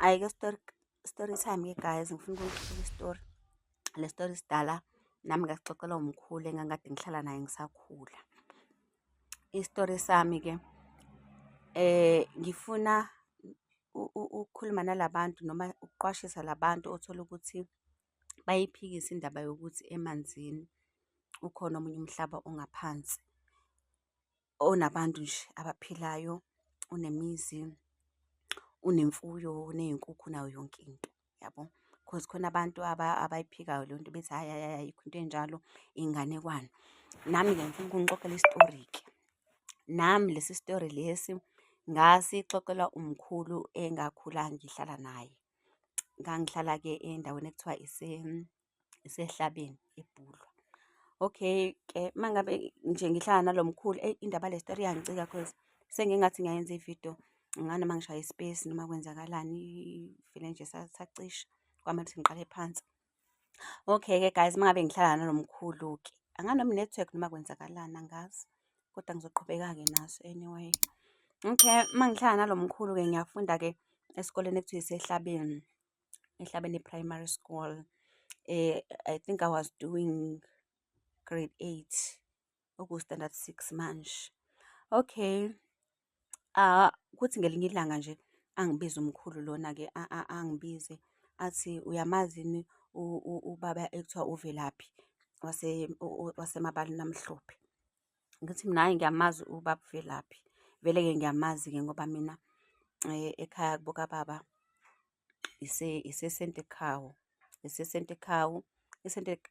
Hhayi-ke story, story time-ke guys, ngifuna ukunixoxela isitori. Le story sidala, nami ngasixoxelwa umkhulu engangikade ngihlala naye ngisakhula. Isitori sami-ke ngifuna ukukhuluma nala bantu noma ukuqwashisa la bantu othola ukuthi bayayiphikisa indaba yokuthi emanzini ukhona omunye umhlaba ongaphansi. Onabantu nje abaphilayo, unemizi, unemfuyo, uney'nkukhu, unayo yonke into, yabo. Cause khona abantu abayiphikayo leyo nto bethi hhayi, hhayi, hhayi, ayikho into enjalo, inganekwane. Nami-ke ngifuna ukunixoxela isitori-ke. Nami lesi sitori lesi ngasixoxelwa umkhulu engakhula ngihlala naye. Ngangihlala-ke endaweni ekuthiwa iseHlabeni eBhulwa. Okay-ke uma ngabe nje ngihlala nalo mkhulu eyi indaba yale sitori iyangicika cause sengingathi ngiyayenza ividiyo nganoma ngishaya i-space noma kwenzakalani ivele nje sacisha kwamele ukuthi ngiqale phansi. Okay-ke guys, uma ngabe ngihlala nalo mkhulu-ke, angazi noma i-network noma kwenzakalani angazi, kodwa ngizoqhubeka-ke naso anyway. Okay, uma ngihlala nalo mkhulu-ke ngiyafunda-ke esikoleni ekuthiwa iseHlabeni, eHlabeni Primary School. I think I was doing grade 8, oku-standard 6 manje. Okay, kuthi ngelinye ilanga nje angibize umkhulu lona-ke angibize athi, uyamazi yini ubaba ekuthiwa uVelaphi waseMabaleni amhlophe? Ngithi mina hhayi ngiyamazi ubaba uVelaphi. Vele-ke ngiyamazi-ke ngoba mina ekhaya kubo kababa ise-Sentekhawu, ise-Sentekhawu.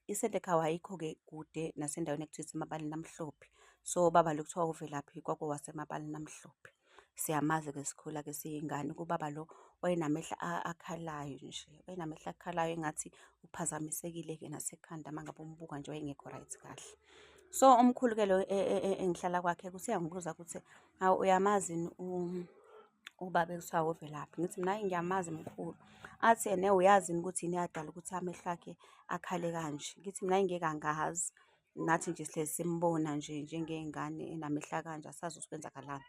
I-Sentekhawu ayikho-ke kude nasendaweni ekuthiwa iseMabaleni amhlophe. So, ubaba lo kuthiwa uVelaphi kwakuwasemabaleni amhlophe. Siyamazi-ke sikhula-ke siyiy'ngane ubaba lo wayenamehlo akhalayo nje, wayenamehlo akhalayo engathi uphazamisekile-ke nasekhanda uma ngabe umbuka nje wayengekho right kahle. So, umkhulu-ke lo engihlala kwakhe useyangibuza ukuthi, hawu uyamazi yini ubaba ekuthiwa uVelaphi? Ngithi mina hhayi ngiyamazi mkhulu. Athi ene uyazi yini ukuthi yini eyadala ukuthi amehlo akhe akhale kanje? Ngithi mina hhayi ngeke angazi. Nathi nje sihlezi simbona nje njengey'ngane enamehlo akanje asazi ukuthi kwenzakalani.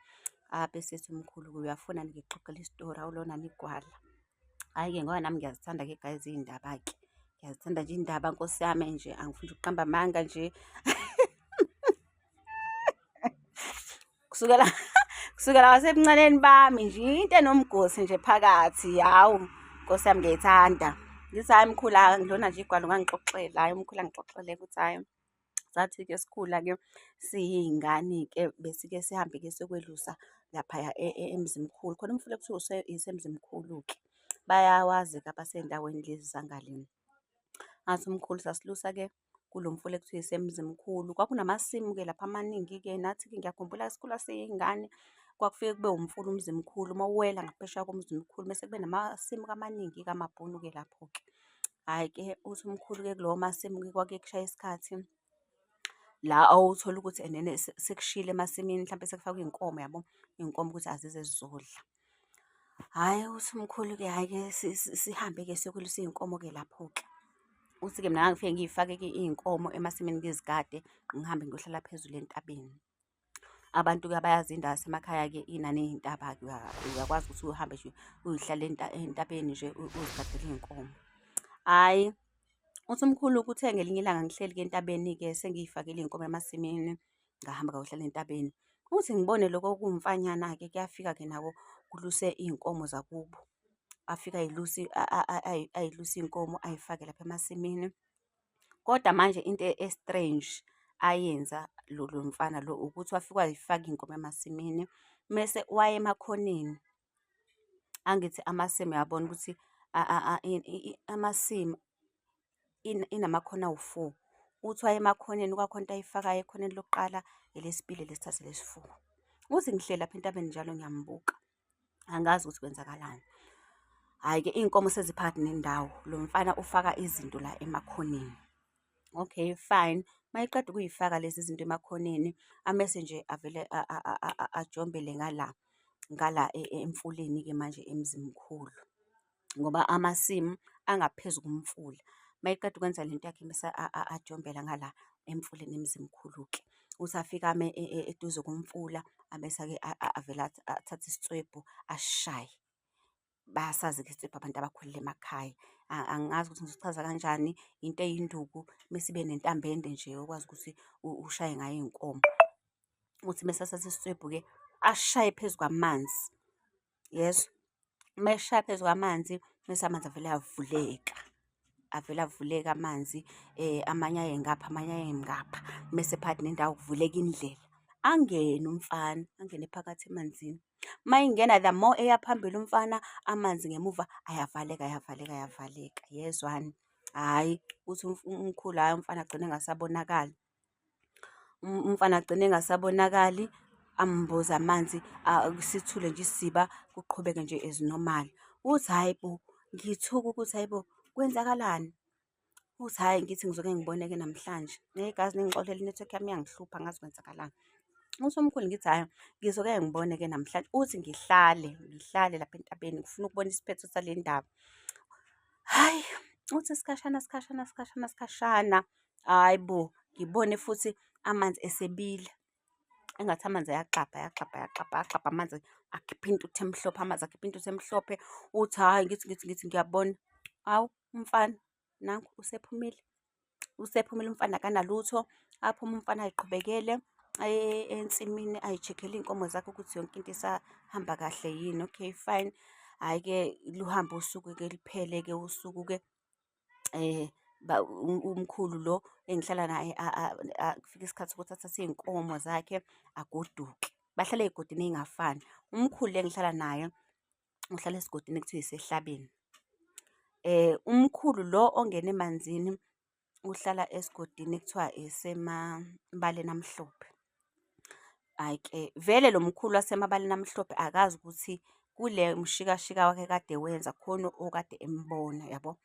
Abe esethi umkhulu-ke uyafuna yini ngikuxoxele isitori awulona yini igwala. Hhayi-ke ngoba nami ngiyazithanda-ke guys iy'ndaba-ke. Ngiyazithanda nje iy'ndaba nkosi yami nje angifuni nje ukuqamba amanga nje. Kusukela kusukela kwasebuncaneni bami nje into enomgosi nje phakathi hawu nkosi yami ngiyayithanda. Ngithi hhayi mkhulu angilona nje igwala ungangixoxela, hhayi umkhulu angixoxele ukuthi hhayi sathi-ke sikhula-ke siyiy'ngane-ke besike sihambe-ke siyokwelusa laphaya eMzimkhulu. Khona umfula ekuthiwa iseMzimkhulu-ke. Bayawazi-ke abasendaweni lezi zangale. Ngathi umkhulu sasilusa-ke kulo mfula ekuthiwa iseMzimkhulu. Kwakunamasimu-ke lapha amaningi-ke nathi-ke ngiyakhumbula sikhula siyiy'ngane kwakufike kube umfula uMzimkhulu, uma uwela ngaphesheya koMzimkhulu mese kube namasimu-ke amaningi-ke amabhunu-ke lapho-ke. Hhayi-ke uthi umkhulu-ke kulowo masimu-ke kwakuye kushaye isikhathi la awuthola ukuthi enene sekushile emasimini mhlampe sekufakwe iy'nkomo yabo, iy'nkomo ukuthi azize zizodla. Hhayi uthi umkhulu-ke hhayi-ke sihambe-ke siyokwelusa iy'nkomo-ke lapho-ke. Uthi-ke mina ngangifike ngiy'fake-ke iy'nkomo emasimini ngizigade, ngihambe ngiyohlala phezulu entabeni. Abantu-ke abayazi indawo yasemakhaya-ke inaney'ntaba-ke uyakwazi ukuthi uhambe nje uy'hlalele entabeni nje uzigadele iy'nkomo. Hhayi, uthi umkhulu kuthe ngelinye ilanga ngihleli-ke entabeni-ke sengiy'fakile iy'nkomo emasimini, ngahamba ngayohlala entabeni. Uthi ngibone lokho okuwumfanyana-ke kuyafika-ke nako kuluse iy'nkomo zakubo. Afike ayiluse ayiluse iy'nkomo ay'fake lapha emasimini. Kodwa manje into e-strange ayenza lo mfana lo ukuthi wafika wayifaka iy'nkomo emasimini mese waya emakhoneni. Angithi amasimu uyabona ukuthi amasimu inamakhona awu-four. Uthi waya emakhoneni kwakhona into ayifakayo ekhoneni lokuqala, elesibili, elesithathu, elesi-four. Uthi ngihleli lapha entabeni njalo ngiyambuka. Angazi ukuthi kwenzakalani. Hhayi-ke iy'nkomo seziphakathi nendawo, lo mfana ufaka izinto la emakhoneni. Okay, fine. Mayeqeda ukuy'faka lezi zinto emakhoneni, amese nje avele ajombele ngala, ngala emfuleni-ke manje eMzimkhulu. Ngoba amasimu angaphezu komfula. Mayeqeda ukwenza lento yakhe mese ajombela ngala emfuleni eMzimkhulu-ke. Uthi afike ame eduze komfula, abese-ke avele athathe isitswebhu asishaye. Bayasazi-ke isitswebhu abantu abakhulele emakhaya. Angazi ukuthi ngizochaza kanjani, into eyinduku mese ibe nentambo ende nje okwazi ukuthi ushaye ngayo iy'nkomo. Uthi mese athatha isitswebhu-ke ashaye phezu kwamanzi, yezwa? Uma eshaya phezu kwamanzi, mese amanzi avele ayavuleka. Avele avuleke amanzi, amanye aye ngapha, amanye aye ngapha. Mese phakathi nendawo kuvuleka indlela. Angene umfana, angene phakathi emanzini. Uma engena the more eya phambili umfana, amanzi ngemuva ayavaleka, ayavaleka, ayavaleka. Yezwani? Hhayi, uthi umkhulu hhayi umfana agcine engasabonakali. Umfana agcine engasabonakali, amboze amanzi, sithule nje isiziba kuqhubeke nje as normal. Uthi hhayi bo, ngithuke ukuthi hhayi bo, kwenzakalani? Uthi hhayi ngithi ngizoke ngibone-ke namhlanje. Guys ningixolele inethiwekhi yami iyangihlupha angazi kwenzakalani. Uthi umkhulu ngithi hhayi ngizoke ngibone-ke namhlanje. Uthi ngihlale, ngihlale lapha entabeni ngifuna ukubona isiphetho sale ndaba. Hhayi, uthi sikhashana sikhashana sikhashana sikhashana, hhayi bo, ngibone futhi amanzi esebila. Engathi amanzi ayaxabha, ayaxabha, ayaxabha, ayaxabha amanzi akhipha intuthu emhlophe, amanzi akhipha intuthu emhlophe. Uthi hhayi ngithi ngithi ngithi ngiyabona, hawu umfana nangu usephumile. Usephumile umfana akanalutho, aphume umfana ay'qhubekele aye ensimini ayi-check-ele iy'nkomo zakhe ukuthi yonke into isahamba kahle yini. Okay fine, hhayi-ke luhambe usuku-ke luphele-ke usuku-ke. Umkhulu lo engihlala naye kufike isikhathi sokuthi athathe iy'nkomo zakhe agoduke. Bahlala ey'godini ey'ngafani. Umkhulu le engihlala naye uhlala esigodini ekuthiwa iseHlabeni. Umkhulu lo ongena emanzini uhlala esigodini ekuthiwa iseMabaleni Amhlophe. Hhayi-ke vele lo mkhulu wasemabaleni amhlophe akazi ukuthi kule mshikashika wakhe kade ewenza khona okade embona yabo.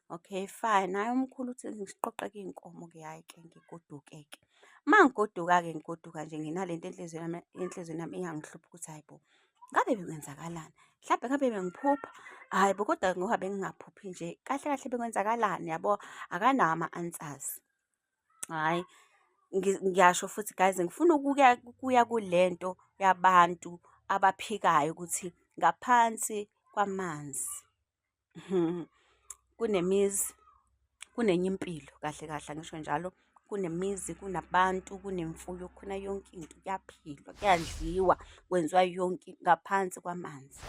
Okay fine, hhayi umkhulu uthi ngiqoqeke iy'nkomo-ke hhayi-ke ngigoduke-ke. Uma ngigoduka-ke ngigoduka nje nginalento enhliziyweni yami, enhliziyweni yami iyangihlupha ukuthi hhayi bo, ngabe bekwenzakalani? Mhlampe ngabe bengiphupha? Hhayi bo, kodwa ngoba bengingaphuphi nje, kahle kahle bekwenzakalani yabo? Akanawo ama-answers. Hhayi, ngiyasho futhi guys, ngifuna ukuya kuya kule nto yabantu abaphikayo ukuthi ngaphansi kwamanzi kunemizi, kunenye impilo kahle kahle angisho njalo. Kunemizi, kunabantu, kunemfuyo, khona yonke into, kuyaphilwa, kuyadliwa, kwenziwa yonke ngaphansi kwamanzi.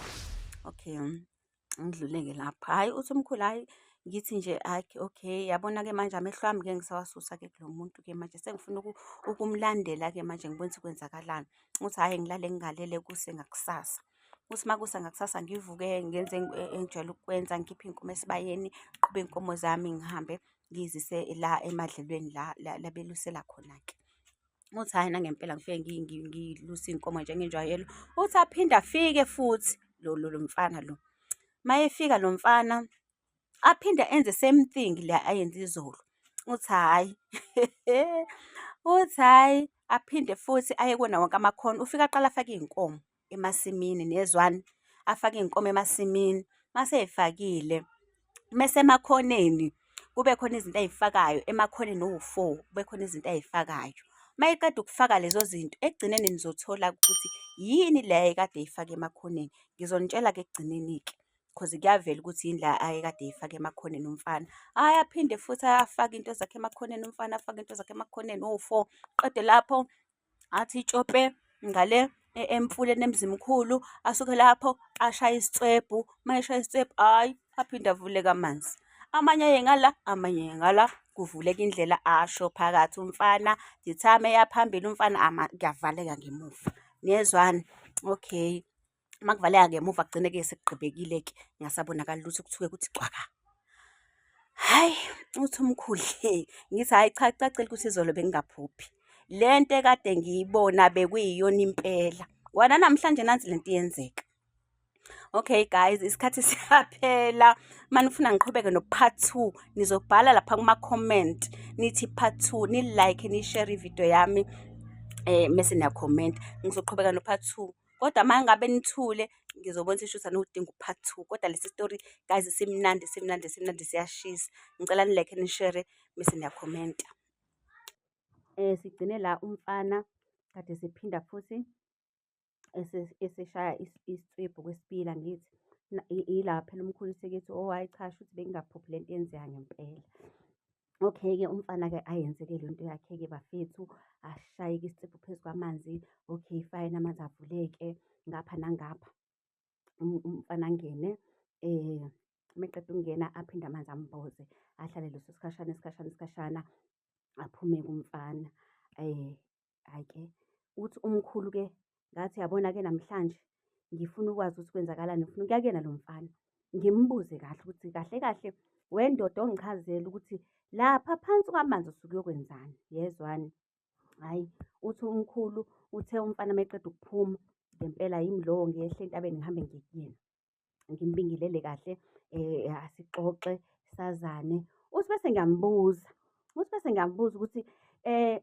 Okay. Ngidlule-ke lapho. Hhayi uthi umkhulu hhayi ngithi nje hhayi okay, yabona-ke manje amehlo ami ngeke ngisawasusa-ke kulo muntu-ke manje sengifuna ukumlandela-ke manje ngibone ukuthi kwenzakalani. Uthi hhayi ngilale ngingalele kuse ngakusasa. Uthi uma kusa ngakusasa ngivuke ngenze engijwayele ukukwenza, ngikhiphe iy'nkomo esibayeni, ngiqhube iy'nkomo zami ngihambe ngizise la emadlelweni la la belusela khona-ke. Uthi hhayi nangempela ngifike ngiluse iy'nkomo njengenjwayelo. Uthi aphinde afike futhi lo lo mfana lo. Uma efika lo mfana aphinde enze same thing le ayenze izolo. Uthi hhayi, uthi hhayi aphinde futhi aye kuwona wonke amakhona. Ufike aqale afake iy'nkomo emasimini niyezwani? Afake iy'nkomo emasimini, mase ey'fakile, mese emakhoneni kube khona izinto ay'fakayo emakhoneni owu-four, kube khona izinto ay'fakayo. Uma eqeda ukufaka lezo zinto, ekugcineni nizothola ukuthi yini le ayekade eyifake emakhoneni. Ngizonitshela-ke ekugcineni-ke cause kuyavela ukuthi yini la ayekade eyifake emakhoneni umfana. Hhayi aphinde futhi afake into zakhe emakhoneni umfana, afake into zakhe emakhoneni owu-four. Qede lapho athi tshope ngale emfuleni eMzimkhulu, asuke lapho ashaye isitswebhu, uma eshaya isitswebhu, hhayi aphinde avuleke amanzi. Amanye aye ngala, amanye aye ngala, kuvuleka indlela asho phakathi umfana. The time eya phambili umfana kuyavaleka ngemuva. Niyezwani? Okay. Uma kuvaleka ngemuva kugcine-ke sekugqibekile-ke kungasabonakali lutho kuthuke kuthi cwaka. Hhayi, uthi umkhulu ngithi hhayi cha kucacile ukuthi izolo bengingaphuphi. Le nto ekade ngiyibona bekuyiyona impela. Kwana namhlanje nansi le nto iyenzeka. Okay guys, isikhathi siyaphela. Uma nifuna ngiqhubeke no-part 2, nizobhala lapha kuma-comment nithi part 2, ni-like, ni-share ividiyo yami mese niya-comment. Ngizoqhubeka no-part 2. Kodwa uma ngabe nithule ngizobona ukuthi shuthi aniwudingi u-part two. Kodwa lesi story guys simnandi simnandi simnandi siyashisa. Ngicela ni-like ni-share mese niyakhomenta. Sigcine la umfana kade siphinda futhi eseshaya isitswebhu kwesibili angithi. Ila phela umkhulu esekethi, oh hhayi cha shuthi bengingaphuphi lento iyenzeka ngempela. Okay-ke umfana-ke ayenze-ke lento yakhe-ke bafethu, ashaye-ke isitsebhu phezu kwamanzi. Okay fine, amanzi avuleke ngapha nangapha. Umfana angene, uma eqeda ukungena aphinde amanzi amboze. Ahlale leso sikhashana isikhashana isikhashana, aphume-ke umfana. Hhayi-ke, uthi umkhulu-ke, ngathi uyabona-ke namhlanje, ngifuna ukwazi ukuthi kwenzakalani, ngifuna ukuya kuyena lo mfana. Ngimbuze kahle ukuthi kahle kahle wendoda ongichazele ukuthi lapha phansi kwamanzi usuke uyokwenzani, yezwani? Hhayi, uthi umkhulu, uthe umfana uma eqeda ukuphuma, ngempela yimi lowo ngiyehle entabeni ngihambe ngiye kuyena. Ngimbingelele kahle asixoxe sazane. Uthi bese ngiyambuza, uthi bese ngiyambuza ukuthi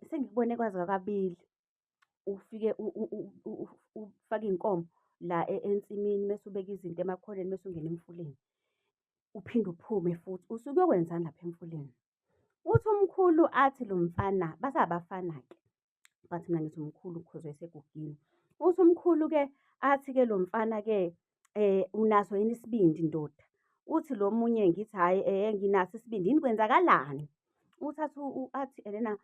sengikubone kwaze kwakabili ufike ufake iy'nkomo la ensimini mese ubeka izinto emakhoneni mese ungena emfuleni. Uphinde uphume futhi, usuke uyokwenzani lapha emfuleni? Uthi umkhulu athi lo mfana, basabafana-ke. But mina ngithi umkhulu cause wayesegugile. Uthi umkhulu-ke athi-ke lo mfana-ke unaso yini isibindi ndoda? Uthi lo munye ngithi hhayi nginaso isibindi, yini kwenzakalani? Uthi athi athi ena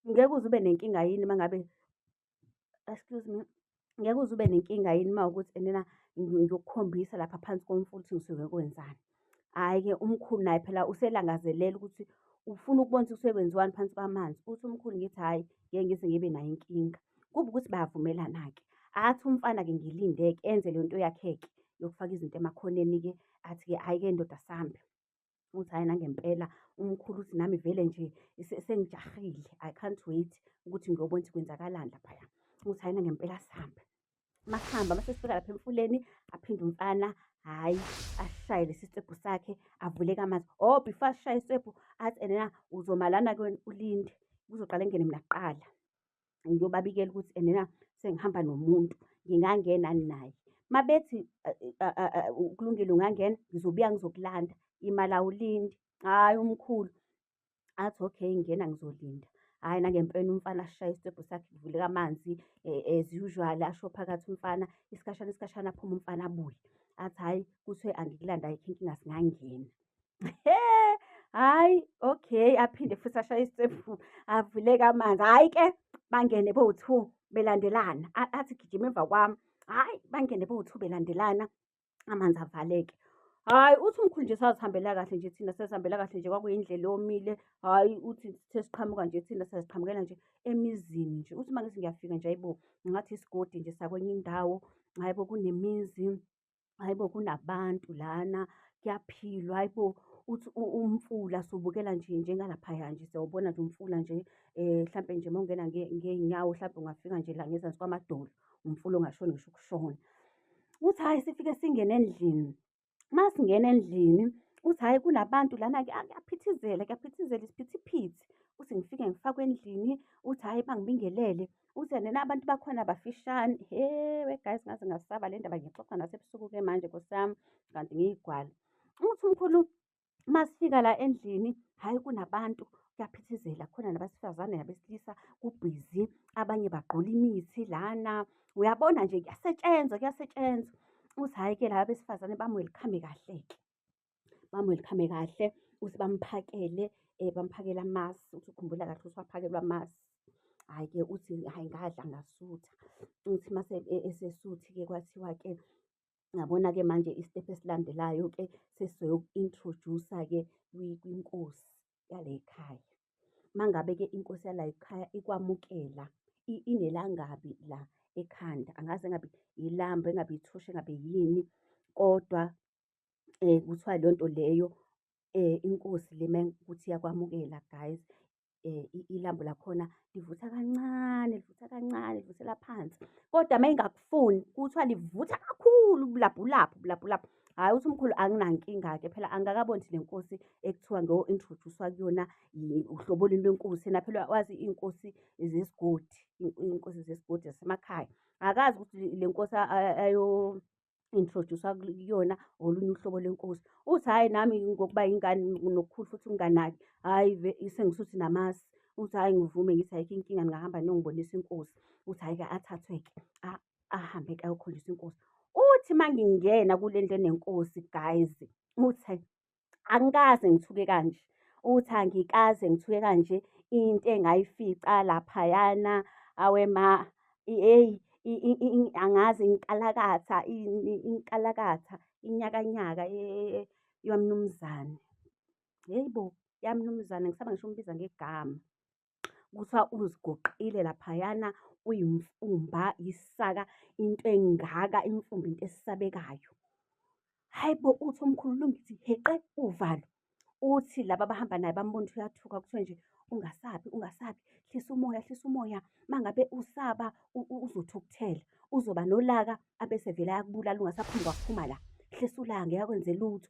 ngeke uze ube nenkinga yini uma ngabe excuse me, ngeke uze ube nenkinga yini uma wukuthi enena ngiyokukhombisa lapha phansi komfula ukuthi ngisuke kwenzani. Hhayi-ke umkhulu naye phela uselangazelela ukuthi ufuna ukubona ukuthi kusuke kwenziwani phansi kwamanzi. Uthi umkhulu ngithi hhayi, ngeke ngize ngibe nayo inkinga. Kube ukuthi bayavumelana-ke. Athi umfana-ke ngilinde-ke enze le nto yakhe-ke yokufaka izinto emakhoneni-ke, athi-ke hhayi-ke ndoda asambe. Uthi hhayi nangempela umkhulu uthi nami vele nje sengijahile, I can't wait ukuthi ngiyobona ukuthi kwenzakalani laphaya. Uthi hhayi nangempela sihambe. Masihamba mase sifika lapha emfuleni, aphinde umfana, hhayi asishaye lesi sitsebhu sakhe, avuleke amanzi. Oh before asishaye isitsebhu, athi ena uzoma lana-ke wena ulinde, kuzoqale kungene mina kuqala. Ngiyobabikela ukuthi enena sengihamba nomuntu, ngingangena yini naye. Uma bethi kulungile ungangena, ngizobuya ngizokulanda, ima la ulinde. Hhayi umkhulu, athi okay ngena ngizolinda. Hhayi nangempela umfana asishaye isitebhu sakhe kuvuleka amanzi as usual, asho phakathi umfana, isikhashana isikhashana aphume umfana abuye. Athi hhayi kuthiwe angikulande ayikho inkinga singangena. He, hhayi okay, aphinde futhi ashaye isitebhu avuleke amanzi. Hhayi-ke bangene bowu-two belandelana, athi gijima emva kwami. Hhayi bangene bowu-two belandelana, amanzi avaleke. Hhayi uthi umkhulu nje sazihambela kahle nje thina sazihambela kahle nje kwakuyindlela eyomile. Hhayi uthi sithe siqhamuka nje thina saziqhamukela nje emizini nje. Uthi uma ngithi ngiyafika nje hhayi bo, ngathi isigodi nje sakwenye indawo. Hhayi bo kunemizi. Hhayi bo, kunabantu lana, kuyaphilwa, hhayi bo, uthi umfula siwubukela nje njengalaphaya nje, siyawubona nje umfula nje hlampe nje uma ungena ngey'nyawo hlampe ungafika nje la ngezansi kwamadolo, umfula ongashoni ngisho ukushona. Uthi hhayi sifike singene endlini, uma singena endlini, uthi hhayi kunabantu lana kuyaphithizela, kuyaphithizela isiphithiphithi. Uthi ngifike ngifakwe endlini, uthi hhayi bangibingelele. Uthi nena abantu bakhona bafishane. He we guys ngaze ngasaba le ndaba ngixoxa nasebusuku-ke manje nkosi yami, kanti ngiyigwala. Uthi umkhulu uma sifika la endlini, hhayi kunabantu kuyaphithizela, khona nabesifazane nabesilisa kubhizi, abanye bagqola imithi lana. Uyabona nje kuyasetshenzwa, kuyasetshenzwa. Uthi hhayi-ke laba besifazane bamu-welcome kahle-ke. Bamu-welcome kahle, uthi bamphakele, bamphakele amasi, uthi ukhumbula kahle ukuthi waphakelwa amasi. Hhayi-ke uthi hhayi ngadla ngasutha. Uthi mase esesuthi-ke kwathiwa-ke, yabona-ke manje i-step esilandelayo-ke sesizoyoku-introduce-a-ke kwinkosi yala ekhaya. Uma ngabe-ke inkosi yala ekhaya ikwamukela, inelangabi la ekhanda, angazi engabe ilambu, engabe ithosha, engabe yini, kodwa kuthiwa leyo nto leyo inkosi le mekuwukuthi iyakwamukela guys, ilambu lakhona livutha kancane, livutha kancane, livuthela phansi. Kodwa uma ingakufuni kuthiwa livutha kakhulu ubulabhulabhu, ubulabhulabhu. Hhayi uthi umkhulu anginankinga-ke phela angikakaboni ukuthi le nkosi ekuthiwa ngiyo-introduce-wa kuyona uhlobo luni lwenkosi. Yena phela wazi iy'nkosi zesigodi, iy'nkosi zesigodi zasemakhaya. Akazi ukuthi le nkosi ayo-introduce-wa kuyona olunye uhlobo lwenkosi. Uthi hhayi nami ngokuba yingane nokukhulu futhi ukunganaki, hhayi sengisuthi namasi. Uthi hhayi ngivume ngithi ayikho inkinga ningahamba niyongibonisa inkosi. Uthi hhayi-ke athathwe-ke ahambe-ke ayokhonjiswa inkosi. Uthi uma ngingena kule ndlu enenkosi guys, uthi angikaze ngithuke kanje. Uthi angikaze ngithuke kanje, into engayifica laphayana, awe ma, hheyi angazi inkalakatha ini, inkalakatha, inyakanyaka yomnumzane. Hheyi bo, yamnumzane ngisaba ngisho ukumbiza ngegama. Kuthiwa uzigoqile laphayana, uyimfumba, isaka, into engaka, imfumba into esabekayo. Hhayi bo, uthi umkhulu lungithi heqe uvalo. Uthi laba abahamba naye bambona ukuthi uyathuka, kuthiwe nje ungasabi, ungasabi, hlisa umoya, hlisa umoya. Uma ngabe usaba uzothukuthela, uzoba nolaka abese evele ayakubulala ungasaphumi kwakuphuma la. Hlisa ulaka ngeke akwenze lutho.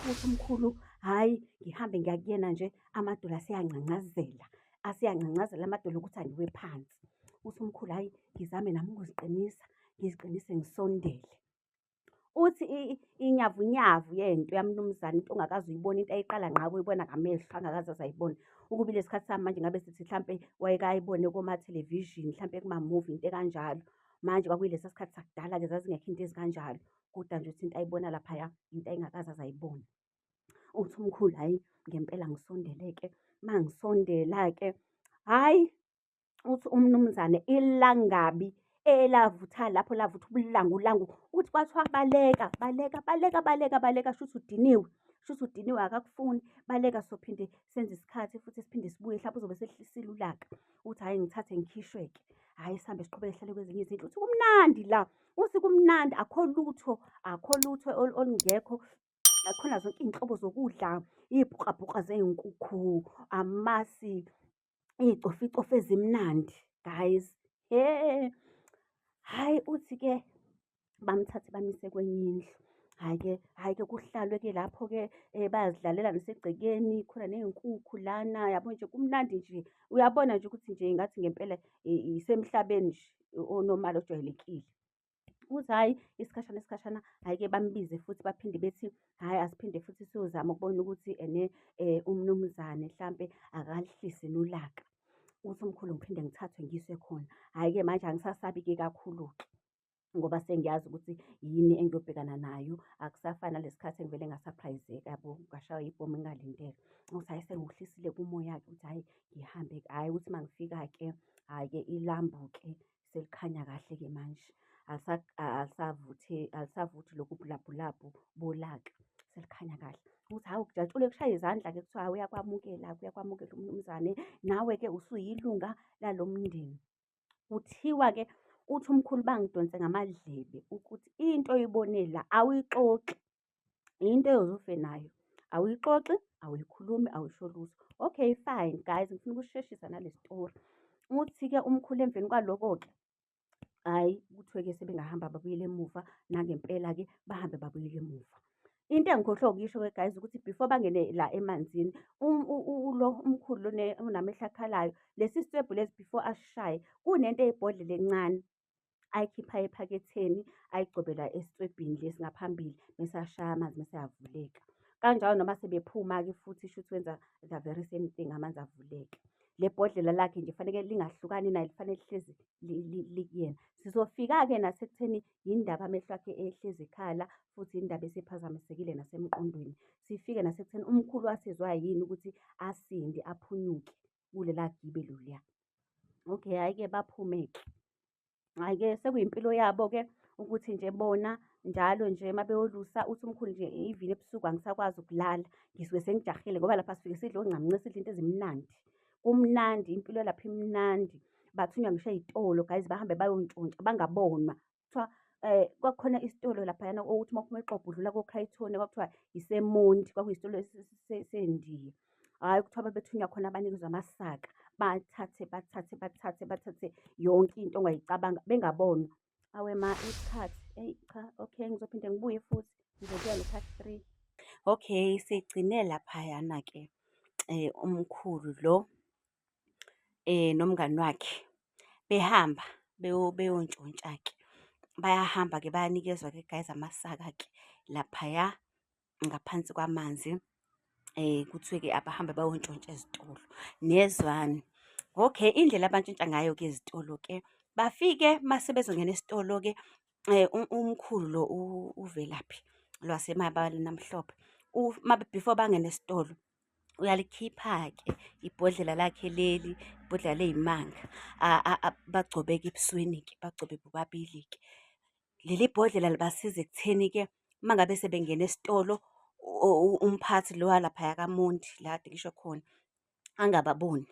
Uthi umkhulu, hhayi ngihambe ngiya kuyena nje amadolo aseyangcangcazela, aseyangcangcazela amadolo ukuthi angiwe phansi. Uthi umkhulu, hhayi ngizame nami ukuziqinisa, ngiziqinise ngisondele. Uthi inyavunyavu yento yamnumzane into ongakaze uyibone into ayiqala ngqa ukuyibona ngamehlo angakaze aze ayibone. Ukube ilesi khathi samanje ngabe sithi hlampe wayeke ayibone koma-television hlampe kuma-movie into ekanjalo. Manje kwakuyilesa sikhathi sakudala-ke zazingekho into ezikanjalo. Kodwa nje uthi into ayibona laphaya into ayengakaze aze ayibone. Uthi umkhulu hhayi ngempela ngisondele-ke, uma ngisondela-ke, hhayi uthi umnumzane ilangabi elavutha lapho lavutha ubulangulangu uthi kwathiwa baleka baleka baleka baleka baleka shuthi udiniwe shuthi udiniwe akakufuni baleka sophinde senze isikhathi futhi siphinde sibuye mhlawumbe uzobe sehlisile ulaka uthi hhayi ngithathe ngikhishwe-ke hhayi sihambe siqhubeke sihlale kwezinye izindlu uthi kumnandi la uthi kumnandi akho lutho akho lutho olungekho khona zonke iy'nhlobo zokudla iy'bhuqabhuqa zey'nkukhu amasi iy'coficofi ezimnandi guys. He, hhayi uthi-ke bamthathe bamise kwenye indlu. Hhayi-ke, hhayi-ke kuhlalwe-ke lapho-ke bayazidlalela nasegcekeni, khona ney'nkukhu lana, yabo nje kumnandi nje. Uyabona nje ukuthi nje ngathi ngempela isemhlabeni nje o-normal ojwayelekile. Uthi hhayi isikhashana isikhashana, hhayi-ke bambize futhi baphinde bethi hhayi asiphinde futhi siyozama ukubona ukuthi ene umnumzane hlampe akalihlisi nolaka. Uthi umkhulu ngiphinde ngithathwe ngiyiswe khona. Hhayi-ke manje angisasabi-ke kakhulu-ke ngoba sengiyazi ukuthi yini engiyobhekana nayo. Akusafani nalesi khathi engivele ngasaphrayize-ka yabo, ngashaywa ibhomu ngingalindele. Uthi hhayi sengiwuhlisile-ke umoya-ke ukuthi hhayi ngihambe-ke. Hhayi ukuthi uma ngifika-ke, hhayi-ke ilambu-ke selikhanya kahle-ke manje alisavuthi lokhu bulabhulabhu bolaka, selikhanya kahle. Ukuthi hawu kujatshulwe kushaywe izandla-ke kuthiwa hhawu uyakwamukela-ke uyakwamukela umnumzane, nawe-ke usuyilunga lalo mndeni. Kuthiwa-ke uthi umkhulu bangidonse ngamadlebe ukuthi into oyibone la awuyixoxi. Into oyoze ufe nayo. Awuyixoxi, awuyikhulumi, awusho lutho. Okay, fine guys, ngifuna ukusheshisa nale story. Uthi-ke umkhulu emveni kwaloko-ke, hhayi kuthiwe-ke sebengahamba babuyele emuva, nangempela-ke bahambe babuyele emuva. Into engikhohlwe ukuyisho-ke guys ukuthi before bangene la emanzini, lo umkhulu lona onamehlo akhalayo, lesi sitwebhu lesi before asishaye, kunento eyibhodlela encane. Ayikhipha ephaketheni ayigcobela esitswebhini lesi ngaphambili mese ashaya amanzi mese ayavuleka. Kanjalo noma sebephuma-ke futhi shuthi wenza the very same thing amanzi avuleke. Le bhodlela lakhe nje faneke lingahlukani naye lifanele lihlezi likuyena. Sizofika-ke nasekutheni yindaba amehlo akhe ehlezi ekhala futhi yindaba esephazamisekile nasemqondweni. Sifike nasekutheni umkhulu wasizwa yini ukuthi asinde aphunyuke kulela gibe loluya. Okay, hhayi-ke baphume-ke. Hhayi-ke sekuyimpilo yabo-ke ukuthi nje bona njalo nje uma beyolusa uthi umkhulu nje even ebusuku angisakwazi ukulala ngisuke sengijahile ngoba lapha sifike sidle ongcamnce sidle into ezimnandi. Kumnandi impilo yalapha imnandi. Bathunywa ngisho ey'tolo guys bahambe bayontshontsha bangabonwa. Kuthiwa kwakukhona isitolo laphayana okuthi uma uphuma eXobho udlula koKhayithoni kwakuthiwa iseMonti kwakuyisitolo seNdiya. Hhayi kuthiwa babethunywa khona banikezwe amasaka bathathe bathathe bathathe bathathe yonke into ongayicabanga bengabonwa. Awe ma isikhathi eyi cha okay ngizophinde ngibuye futhi ngizobuya no-part three. Okay sigcine laphayana-ke umkhulu lo nomngani wakhe behamba beyontshontsha-ke. Bayahamba-ke bayanikezwa-ke guys amasaka-ke laphaya ngaphansi kwamanzi. Kuthiwe-ke abahambe bayontshontsha ezitolo, niyezwani? Okay, indlela abantshontsha ngayo-ke ezitolo-ke, bafike mase bezongena esitolo-ke, Umkhulu lo uVelaphi lwasemabaleni amhlophe, before bangene esitolo, uyalikhipha-ke ibhodlela lakhe leli, ibhodlela ley'manga, bagcobe-ke ebusweni-ke, bagcobe bobabili-ke. Leli bhodlela libasiza ekutheni-ke, uma ngabe sebengena esitolo, umphathi lo walaphaya kaMondi, la kade ngisho khona, angababoni.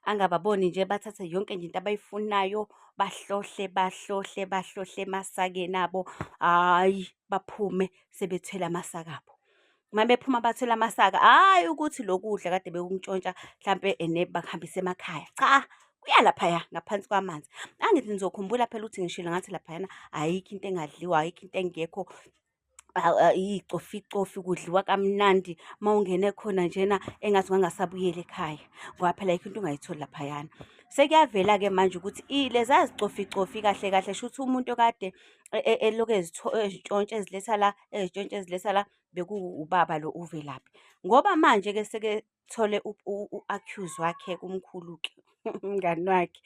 Angababoni nje, bathathe yonke nje into abayifunayo, bahlohle, bahlohle, bahlohle emasakeni abo. Hhayi, baphume sebethwele amasaka abo. Uma bephuma bathwele amasaka, hhayi ukuthi lokhu kudla kade bekuntshontsha hlampe ene bakuhambise emakhaya. Cha, kuya laphaya ngaphansi kwamanzi. Angithi nizokhumbula phela ukuthi ngishilo ngathi laphayana ayikho into engadliwa, ayikho into engekho. Iy'coficofi kudliwa kamnandi uma ungene khona njena engathi ungangasabuyeli ekhaya ngoba phela ayikho into ongayitholi laphayana. Sekuyavela-ke manje ukuthi leza zicoficofi kahle kahle shuthi umuntu okade elokhu ezintshontsha eziletha la, ezintshontsha eziletha la bekuwubaba lo uVelaphi. Ngoba manje-ke sekethole u-accuse wakhe umkhulu-ke umngani wakhe.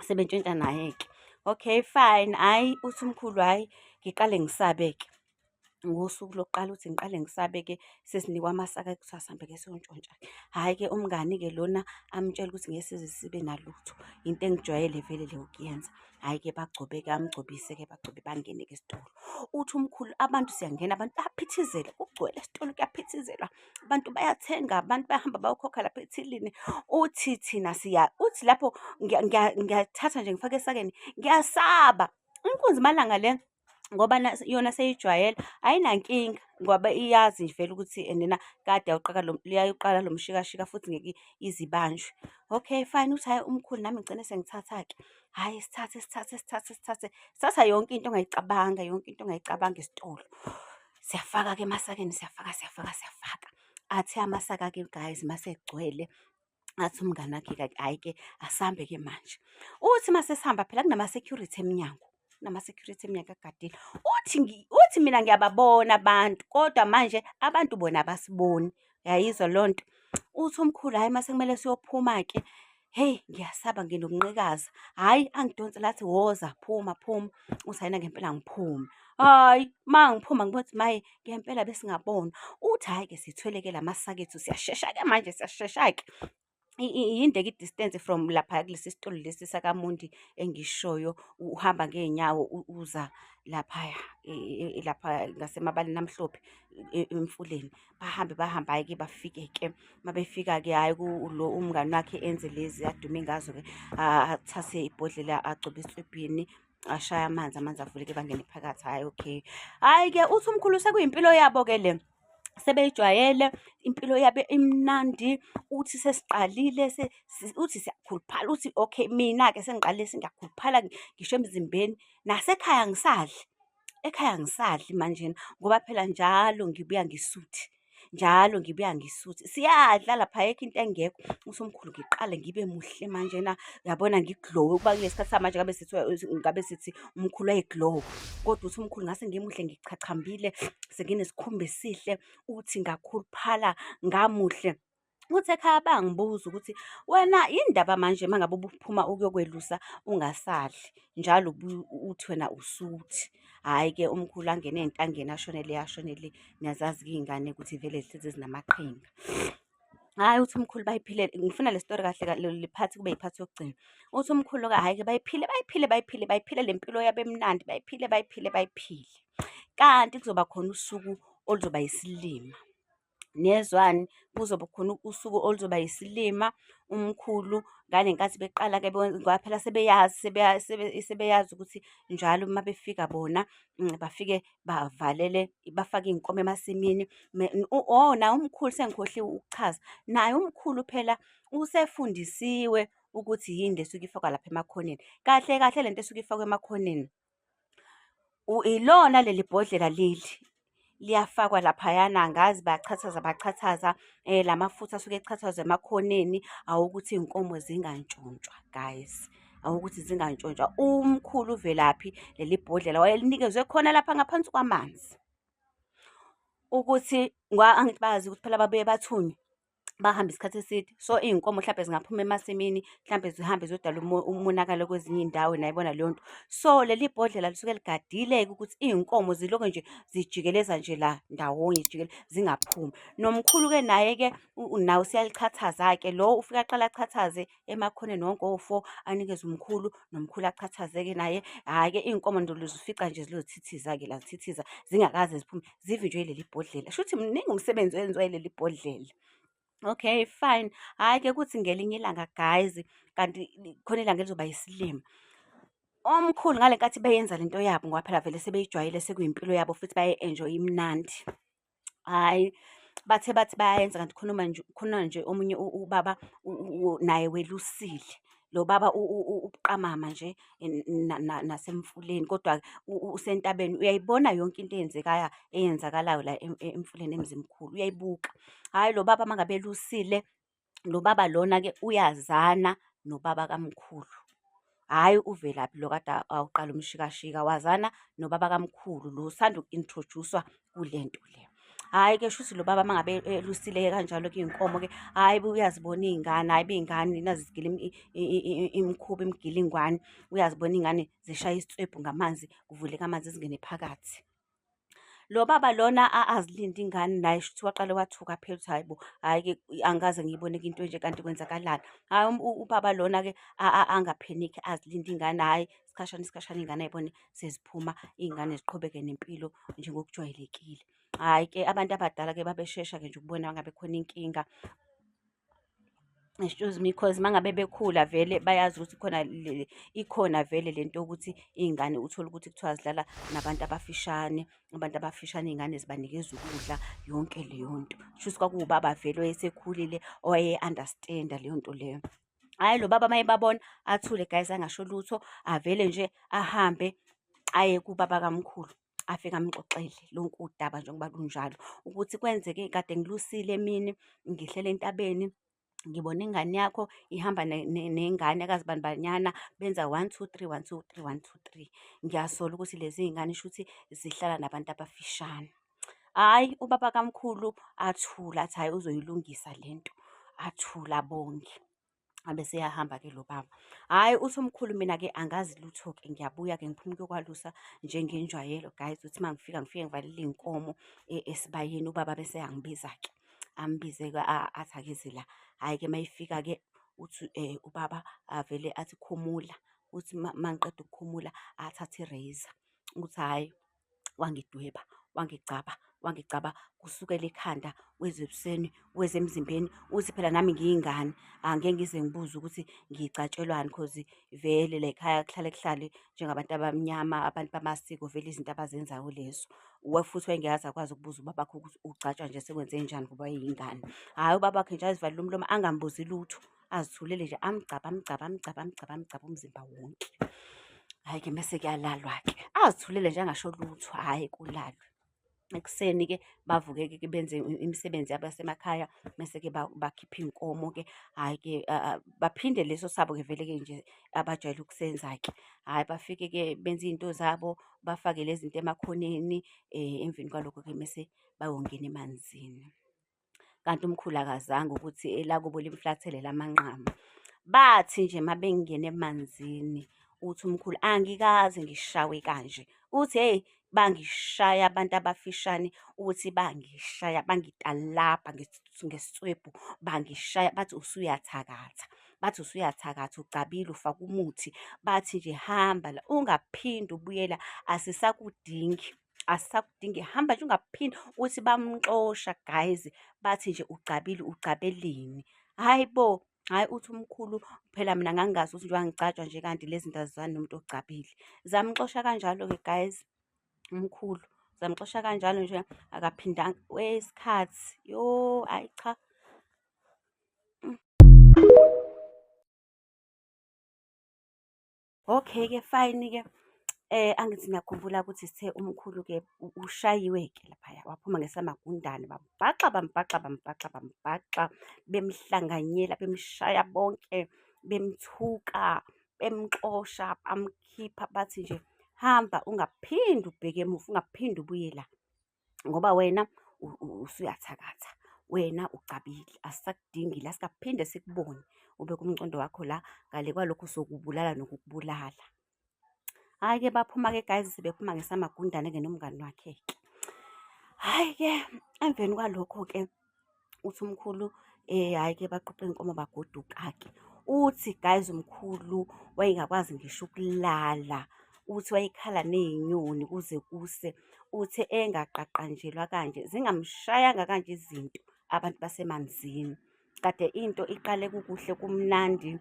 Sebentshontsha naye-ke. Okay, fine, hhayi uthi umkhulu hhayi ngiqale ngisabe-ke. Ngosuku lokuqala uthi ngiqale ngisabe-ke sesinikwa amasaka kuthiwa sihambe-ke siyontshontsha-ke. Hhayi-ke umngani-ke lona amtshele ukuthi ngeke size sibe nalutho, into engijwayele vele le ukuyenza. Hhayi-ke bagcobe-ke amgcobise-ke bagcobe bangene-ke esitolo. Uthi umkhulu abantu siyangena abantu bayaphithizela kugcwele esitolo kuyaphithizelwa. Abantu bayathenga, abantu bayahamba bayokhokha lapha ethilini. Uthi thina siya, uthi lapho ngiyathatha nje ngifake esakeni, ngiyasaba. Inkunzi malanga le ngoba yona seyijwayele ayinankinga ngoba iyazi nje vele ukuthi enena kade yawuqala lo yayiqala lo mshikashika futhi ngeke ize ibanjwe. Okay, fine, uthi hhayi umkhulu nami ngigcine sengithatha-ke. Hhayi sithathe sithathe sithathe sithathe, sithatha yonke into ongayicabanga, yonke into ongayicabanga esitolo. Siyafaka-ke emasakeni, siyafaka, siyafaka, siyafaka. Athi amasaka-ke guys mase egcwele, athi umngani wakhe-ke hhayi-ke asambe-ke manje. Uthi mase sihamba phela kunama-security emnyango, kunama-security emnyango agadile. Uthi uthi mina ngiyababona abantu kodwa manje abantu bona abasiboni. Uyayizwa leyo nto? Uthi umkhulu hhayi mase kumele siyophuma-ke, hheyi ngiyasaba nginokunqikaza. Hhayi angidonse la athi woza phuma phuma. Uthi hhayi nangempela ngiphume. Hhayi uma ngiphuma ngibona ukuthi maye ngempela besingabonwa. Uthi hhayi-ke sithwele-ke la masaka ethu siyashesha-ke manje siyashesha-ke. Yinde-ke i-distance from lapha kulesi sitolo lesi sakaMondi engishoyo, uhamba ngey'nyawo uza laphaya lapha ngasemabaleni amhlophe emfuleni. Bahambe bahambe hhayi-ke bafike-ke. Uma befika-ke hhayi lo umngani wakhe enze lezi adume ngazo-ke, athathe ibhodlela agcobe eswebhini, ashaye amanzi, amanzi avuleke bangene phakathi, hhayi okay. Hhayi-ke uthi umkhulu sekuyimpilo yabo-ke le. Sebeyijwayele impilo yabo imnandi, uthi sesiqalile uthi siyakhuluphala, uthi okay mina-ke sengiqalile sengiyakhuluphala ngisho emzimbeni. Nasekhaya angisadli, ekhaya angisadli manjena ngoba phela njalo ngibuya ngisuthi, njalo ngibuya ngisuthi. Siyadla lapha ayikho into engekho. Uthi umkhulu ngiqale ngibe muhle manjena, uyabona ngi-glow-e ukuba kulesi sikhathi samanje ngabe sithi ngabe sithi umkhulu waye-glow-a. Kodwa uthi umkhulu ngase ngimuhle ngichachambile, senginesikhumba esihle, uthi ngakhuluphala ngamuhle. Uthi ekhaya bangibuza ukuthi wena yini ndaba manje uma ngabe ubuphuma ukuyokwelusa ungasadli njalo uthi wena usuthi. Hhayi-ke umkhulu angene ey'ntangeni ashone le ashone le, niyazazi-ke iy'ngane ukuthi vele zihlezi zinamaqhinga. Hhayi uthi umkhulu bayiphile, ngifuna le story kahle le phathi kube yiphathi yokugcina. Uthi umkhulu-ke hhayi-ke bayiphile bayiphile bayiphile bayiphile le mpilo yabo emnandi bayiphile bayiphile bayiphile. Kanti kuzoba khona usuku oluzoba yisilima. Niyezwani? Kuzoba khona usuku oluzoba yisilima, umkhulu ngale nkathi beqala-ke ngoba phela sebeyazi sebeyazi ukuthi njalo uma befika bona bafike bavalele bafake iy'nkomo emasimini. Oh, naye umkhulu sengikhohliwe ukuchaza, naye umkhulu phela usefundisiwe ukuthi yini le esuke ifakwa lapha emakhoneni. Kahle kahle le nto esuke ifakwa emakhoneni ilona leli bhodlela leli liyafakwa laphayana, angazi bayachathaza bachathaza la mafutha asuke echathazwa emakhoneni awokuthi iy'nkomo zingantshontshwa guys, awokuthi zingantshontshwa. Umkhulu uVelaphi leli bhodlela wayelinikezwe khona lapha ngaphansi kwamanzi ukuthi angithi bazi ukuthi phela babuye bathunywe. Bahambe isikhathi eside. So, iy'nkomo hlampe zingaphuma emasimini, hlampe zihambe ziyodala umonakalo kwezinye iy'ndawo, nayibona leyo nto. So, leli bhodlela lisuke ligadile-ke ukuthi iy'nkomo zilokhu nje zijikeleza nje la ndawonye, zingaphumi. Nomkhulu-ke naye-ke nawe useyalichathazake lo ufike aqale achathaze emakhoneni wonke owo-four, anikeze umkhulu, nomkhulu achathaze-ke naye. Hhayi-ke iy'nkomo nje uzifica nje zilokhu zithithiza-ke la zithithiza, zingakaze ziphume, zivinjwe yileli bhodlela. Shuthi muningi umsebenzi owenziwa yileli bhodlela. Okay, fine. Hhayi-ke kuthi ngelinye ilanga guys, kanti khona ilanga elizoba yisilima. Omkhulu ngale nkathi beyenza lento yabo ngoba phela vele sebeyijwayele sekuyimpilo yabo futhi bayayi-enjoy imnandi. Hhayi, bathe bathi bayayenza kanti khona manje khona nje omunye ubaba naye welusile. Lo baba ubuqamama nje nasemfuleni kodwa usentabeni uyayibona yonke into eyenzekaya eyenzakalayo la emfuleni eMzimkhulu uyayibuka. Hhayi lo baba uma ngabe elusile, lo baba lona-ke uyazana nobaba kamkhulu. Hhayi uVelaphi lo kade awuqala umshikashika, wazana nobaba kamkhulu lo osanda uku-introduce-wa kule nto le. Hhayi-ke shuthi lo baba uma ngabe elusile-ke kanjalo-ke iy'nkomo-ke, hhayi bo uyazibona iy'ngane, hhayi bo iy'ngane nazi zigila imikhuba imigilingwane. Uyazibona iy'ngane zishaya isitswebhu ngamanzi, kuvuleka amanzi zingene phakathi. Lo baba lona azilinde ingane naye shuthi waqale wathuka phela ukuthi hhayi bo, hhayi-ke angikaze ngiyibone-ke into enje kanti kwenzakalani. Hhayi ubaba lona-ke angaphenikhi azilinde ingane, hhayi isikhashana isikhashana iy'ngane ay'bone seziphuma, iy'ngane ziqhubeke nempilo njengokujwayelekile. Hhayi-ke abantu abadala-ke babeshesha-ke nje ukubona uma ngabe khona inkinga. Excuse me, cause uma ngabe bekhula vele bayazi ukuthi khona ikhona vele le nto yokuthi iy'ngane uthole ukuthi kuthiwa zidlala nabantu abafishane, abantu abafishane iy'ngane zibanikeza ukudla, yonke leyo nto. Kushuthi kwakuwubaba vele owayesekhulile owaye-understand-a leyo nto leyo. Hhayi lo baba uma ebabona athule guys angasho lutho, avele nje ahambe aye kubaba kamkhulu. Afike amxoxele lonke udaba njengoba lunjalo ukuthi kwenzeke kade ngilusile emini ngihlele entabeni ngibona ingane yakho ihamba nengane kazibanibanyana benza one two three, one two three, one two three. Ngiyasola ukuthi lezi iy'ngane shuthi zihlala nabantu abafishane. Hhayi, ubaba kamkhulu athule athi hhayi uzoyilungisa le nto, athule abonge. Abe seyahamba-ke lo baba. Hhayi, uthi umkhulu mina-ke angazi lutho-ke ngiyabuya-ke ngiphuma ukuyokwalusa njengenjwayelo guys. Uthi uma ngifika ngifike ngivalele iy'nkomo esibayeni ubaba bese eyangibiza-ke. Ambize-ke athi akeze la. Hhayi-ke uma efika-ke uthi ubaba avele athi khumula. Uthi uma ngiqeda ukukhumula athathe i-razor. Uthi hhayi wangidweba, wangigcaba, wangigcaba kusukela ekhanda weze ebusweni, weze emzimbeni. Uthi phela nami ngiyingane, angeke ngize ngibuze ukuthi ngigcatshelwani cause vele la ekhaya kuhlale kuhlale njengabantu abamnyama, abantu bamasiko vele izinto abazenzayo lezo. Futhi wayengeke aze akwazi ukubuza ubabakhe ukuthi ugcatshwa nje sekwenzenjani ngoba wayeyingane. Hhayi ubabakhe nje azivalele umlomo angambuzi lutho. Azithulele nje amgcabe amgcabe amgcabe amgcabe amgcabe umzimba wonke. Hhayi-ke mese kuyalalwa-ke. Azithulele nje angasho lutho, hhayi kulalwe. Ekuseni-ke bavuke-ke benze imisebenzi yabo yasemakhaya, mese-ke bakhipha iy'nkomo-ke, hhayi-ke baphinde leso sabo-ke vele-ke nje abajwayele ukusenza-ke. Hhayi bafike-ke benze iy'nto zabo, bafake lezi zinto emakhoneni, emveni kwalokho-ke mese bayongena emanzini. Kanti umkhulu akazange ukuthi elakubo limflathele lamanqamu. Bathi nje uma bengena emanzini, uthi umkhulu angikaze ngishawe kanje. Uthi hheyi bangishaya abantu abafishane, uthi bangishaya bangitalabha ngesitswebhu, bangishaya bathi usuyathakatha. Bathi usuyathakatha ugcabile ufake umuthi. Bathi nje hamba la ungaphinde ubuye la asisakudingi. Asisakudingi hamba nje ungaphinde. Uthi bamxosha guys, bathi nje ugcabile ugcabeleni. Hhayi bo, hhayi uthi umkhulu phela mina ngangingazi ukuthi njengoba ngigcatshwa nje kanti lezi zinto azizwani nomuntu ogcabile. Zamxosha kanjalo-ke guys umkhulu, zamxosha kanjalo nje akaphindanga. Weh isikhathi, yo hhayi cha. Okay-ke fine-ke. Angithi niyakhumbula ukuthi sithe umkhulu-ke ushayiwe-ke laphaya, waphuma ngesamagundane, bambhaxa, bambhaxa, bambhaxa, bambhaxa, bemhlanganyela, bemshaya bonke, bemthuka, bemxosha, bamkhipha, bathi nje, hamba ungaphinde ubheke emuva, ungaphinde ubuye la. Ngoba wena usuyathakatha. Wena ucabile, asisakudingi la, singaphinde sikubone. Ubeke umcondo wakho la, ngale kwalokho sokubulala nokukubulala. Hhayi-ke baphuma-ke guys, sebephuma ngesamagundane-ke nomngani wakhe-ke. Hhayi-ke emveni kwalokho-ke uthi umkhulu hhayi-ke baqoqa iy'nkomo bagoduka-ke. Uthi guys umkhulu wayengakwazi ngisho ukulala. Uthi wayekhala ney'nyoni kuze kuse. Uthe engaqaqanjelwa kanje, zingamshayanga kanje izinto abantu basemanzini. Kade into iqale kukuhle kumnandi,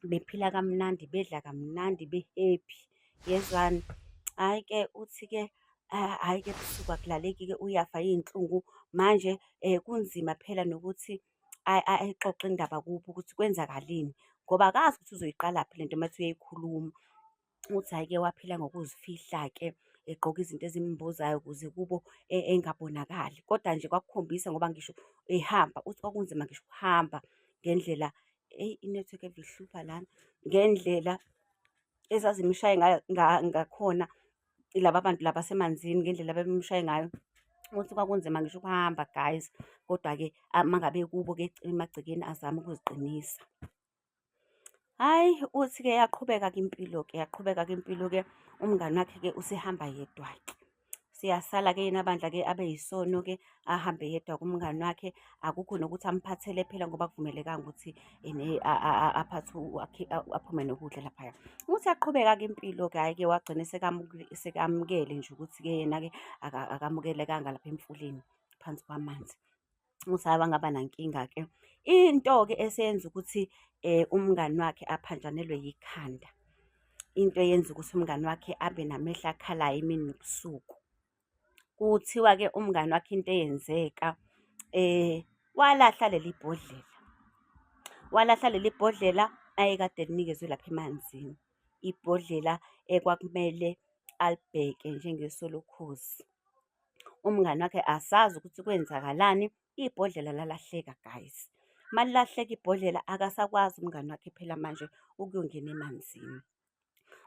bephila kamnandi, bedla kamnandi, be-happy. Yezwani? Hhayi-ke uthi-ke hhayi-ke ebusuku akulaleki-ke uyafa iy'nhlungu. Manje kunzima phela nokuthi ayixoxe indaba kubo ukuthi kwenzakaleni ngoba akazi ukuthi uzoyiqalaphi lento uma ethi uyayikhuluma. Uthi hhayi-ke waphila ngokuzifihla-ke, egqoka izinto ezimbozayo ukuze kubo engabonakali. Kodwa nje kwakukhombisa ngoba ngisho ehamba, uthi kwakunzima ngisho ukuhamba ngendlela, eyi inethiwekhi ave ihlupha lana, ngendlela ezazimshaye ngakhona laba bantu laba basemanzini ngendlela ababemshaye ngayo. Uthi kwakunzima ngisho ukuhamba guys, kodwa-ke uma ngabe ekubo-ke emagcekeni azame ukuziqinisa. Hhayi, uthi-ke yaqhubeka-ke impilo-ke, yaqhubeka-ke impilo-ke, umngani wakhe-ke usehamba yedwa-ke. Siyasala-ke yena bandla-ke abe yisono-ke, ahambe yedwa kumngani wakhe. Akukho nokuthi amphathele phela ngoba akuvumelekanga ukuthi ene aphathe aphume nokudla laphaya. Uthi yaqhubeka-ke impilo-ke, hhayi-ke wagcina sekamukele nje ukuthi-ke yena-ke akamukelekanga lapha emfuleni phansi kwamanzi. Uthi hhayi wangaba nankinga-ke. Into-ke eseyenza ukuthi umngani wakhe aphanjanelwe yikhanda, into eyenza ukuthi umngani wakhe abe namehlo akhalayo imini nobusuku. Kuthiwa-ke umngani wakhe into eyenzeka walahla leli bhodlela, walahla leli bhodlela ayekade elinikezwe lapha emanzini. Ibhodlela ekwakumele alibheke njengeso lokhozi. Umngani wakhe asazi ukuthi kwenzakalani, ibhodlela lalahleka guys. Malilahleka ibhodlela akasakwazi umngani wakhe phela manje ukuyongena emanzini.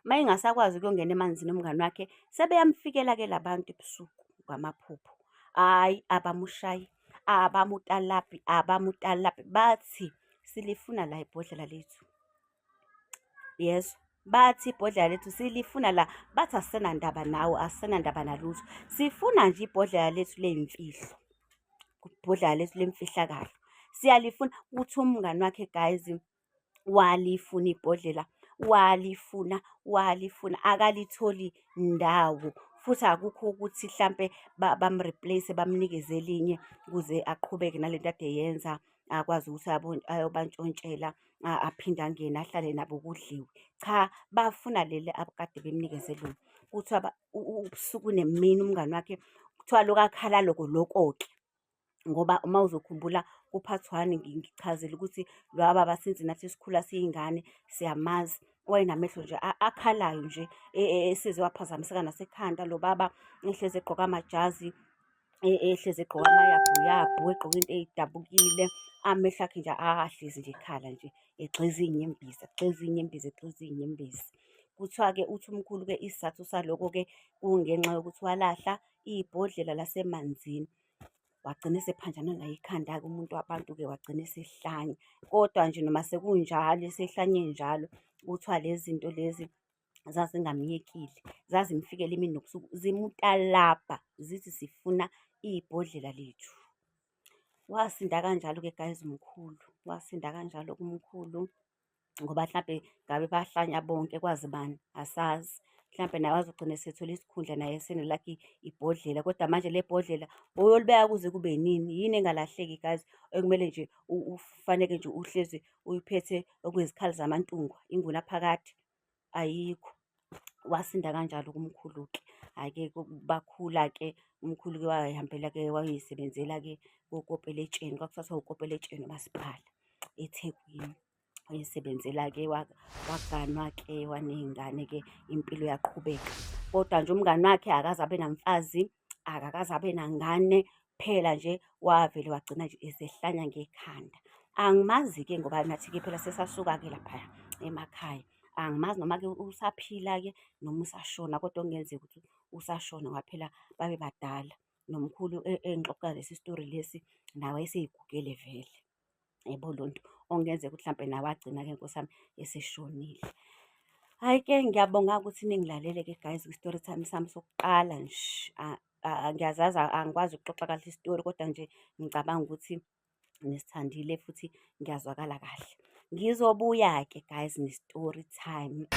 Uma engasakwazi ukuyongena emanzini umngani wakhe, sebeyamfikela-ke la bantu ebusuku ngamaphupho. Hhayi, abamushayi, abamutalabhi, abamutalabhi, bathi silifuna la ibhodlela lethu. Yezwa? Bathi ibhodlela lethu silifuna la, bathi asisenandaba nawe, asisenandaba nalutho. Sifuna nje ibhodlela lethu ley'mfihlo. Ibhodlela lethu lemfihlakalo. Siyalifuna. Uthi umngani wakhe guys, walifuna ibhodlela, walifuna, walifuna, akalitholi ndawo. Futhi akukho ukuthi hlampe bam-replace bamnikeze elinye ukuze aqhubeke nalento ade eyenza, akwazi ukuthi ayobantshontshela. Aphinde angene ahlale nabo kudliwe. Cha, bafuna leli abakade bemnikeze lona. Kuthiwa ubusuku nemini umngani wakhe kuthiwa lokhu akhala loko loko-ke. Ngoba uma uzokhumbula ku-part one ngichazile ukuthi lwa baba since nathi sikhula siyingane siyamazi. Wayenamehlo nje akhalayo nje eseze waphazamiseka nasekhanda lo baba ehlezi egqoke amajazi. Ehlezi egqoke amayabhuyabhu, egqoke into ey'dabukile, amehlo akhe nje ahlezi nje ekhala nje, egxiza iy'nyembezi, egxiza iy'nyembezi, egxiza iy'nyembezi. Kuthiwa-ke uthi umkhulu-ke isizathu saloko-ke kungenxa yokuthi walahla ibhodlela lasemanzini. Wagcina esephanjana nayikhanda-ke umuntu wabantu-ke wagcina esehlanya. Kodwa nje noma sekunjalo esehlanye njalo, kuthiwa lezi zinto lezi zazingamyekile, zazimfikela imini nobusuku zimutalabha zithi sifuna ibhodlela lethu. Wasinda kanjalo-ke guys umkhulu, wasinda kanjalo umkhulu ngoba hlampe ngabe bahlanya bonke kwazi bani, asazi. Mhlampe naye wazogcina esethole isikhundla naye esenelakhe ibhodlela, kodwa manje le bhodlela uyolibeka kuze kube nini? Yini engalahleki guys ekumele nje ufaneke nje uhlezi uyiphethe okuyizikhali zamantungwa ingunaphakade? Ayikho. Wasinda kanjalo kumkhulu-ke. Hhayi-ke bakhula-ke, umkhulu-ke wayihambela-ke wayoyisebenzela-ke kokopeletsheni, kwakuthathwa ukopeletsheni umasipala eThekwini. Wayisebenzela-ke waganwa-ke waney'ngane-ke impilo yaqhubeka. Kodwa nje umngani wakhe akaze abe namfazi, akakaze abe nangane, phela nje wavele wagcina nje esehlanya ngekhanda. Angimazi-ke ngoba nathi-ke phela sesasuka-ke laphaya emakhaya. Angimazi noma-ke usaphila-ke noma usashona kodwa okungenzeka ukuthi usashona ngoba phela babe badala. Nomkhulu engixoxela lesi sitori lesi, naye wayesey'gugele vele. Yabo leyo nto. Okungenzeka ukuthi hlampe naye wagcina-ke nkosi yami eseshonile. Hhayi-ke ngiyabonga-ke ukuthi ningilalele-ke guys kwi-story time sami sokuqala nje. Ngiyazazi angikwazi ukuxoxa kahle isitori kodwa nje ngicabanga ukuthi nisithandile futhi ngiyazwakala kahle. Ngizobuya-ke guys ne-story time.